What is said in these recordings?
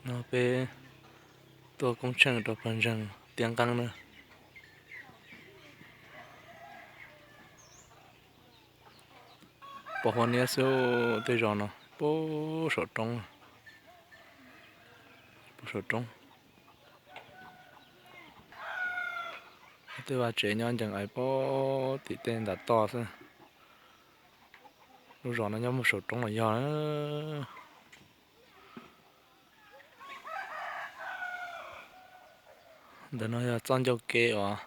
No peb tuaj koob tsheej rau pawg ntseeg tiab nqeeb na. Pos huab niab xwb, tej zos no puag saum roob, puag saum roob. Tej vaj tsev nyob ncees ais puag tim tej ntas toj xwb. Lub zos no nyob puag saum roob los yog. Ntawm no yog txoj ncauj ke uas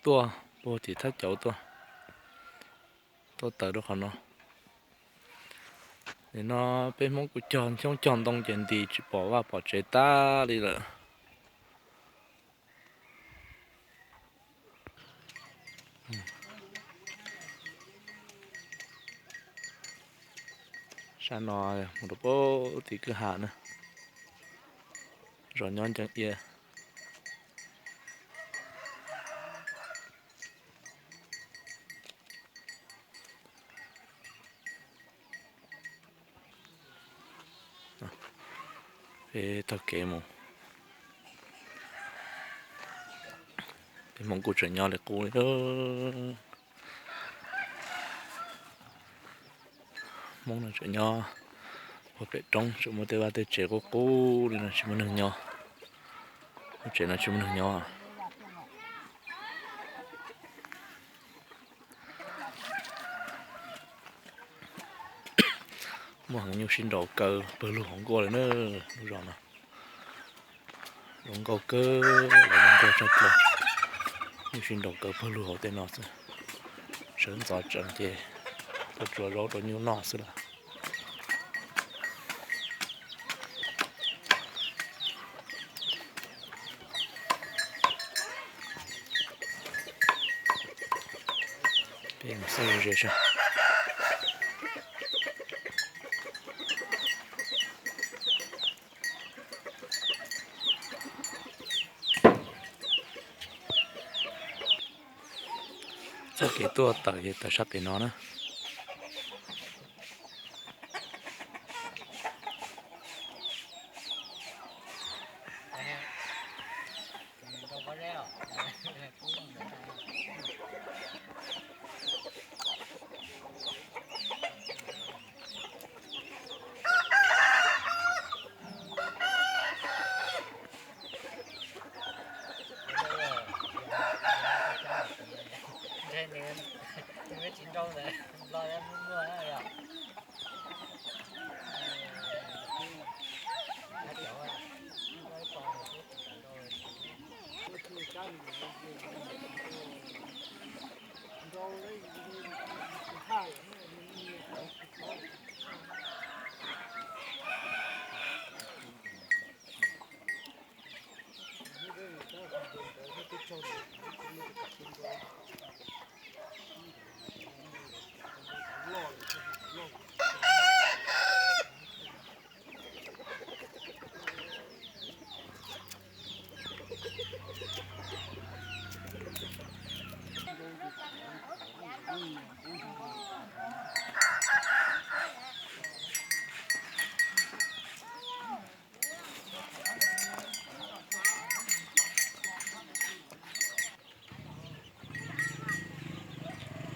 tuaj puag tim thaj cauv tuaj, tuaj tawm rau qhov no. Nim no peb Hmoob kuj cog xyoob cog ntoo ces nti tsis pom vaj pom tsev tag li lawm. Sab no mus rau puag tim kwj ha na, zos nyob ncees ia. Peb taug kev mus, peb Hmoob kuj tseem nyob li qub li. Hmoob no tseem nyob puag pem roob, tseem muaj tej vaj tej tsev qub qub li no tsis muaj neeg nyob. Lub tsev no tsis muaj neeg nyob. Muaj heev, nyuj sib nraus kaw pawg lug hauv nkuaj li na. Lub zos no zoo nkauj kawg, lawv zoo nkauj tshaj plaws. Nyuj sib nraus kaw pawg lug hauv tej no xwb. Sawv ntxov tsees ces tuaj tsuav zaub rau nyuj noj xwb lawm. Peb mus xauj ze saib. Txoj kev tuaj tawm ces tawm sab pem no na.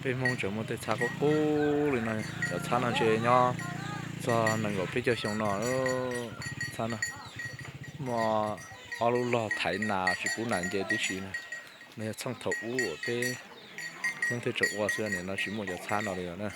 Peb Hmoob tseem muaj tej txhab qub qub li no. Cov txhab no ntshe nyob txog nees nkaum peb caug xyoo no. Txhab no muaj ob lub log thaiv nas tsis pub nas nce tib si na. No yog txheej thaum ub uas peb Hmoob thiaj tseem ua xwb, nim no tsis muaj cov txhab no li lawm na.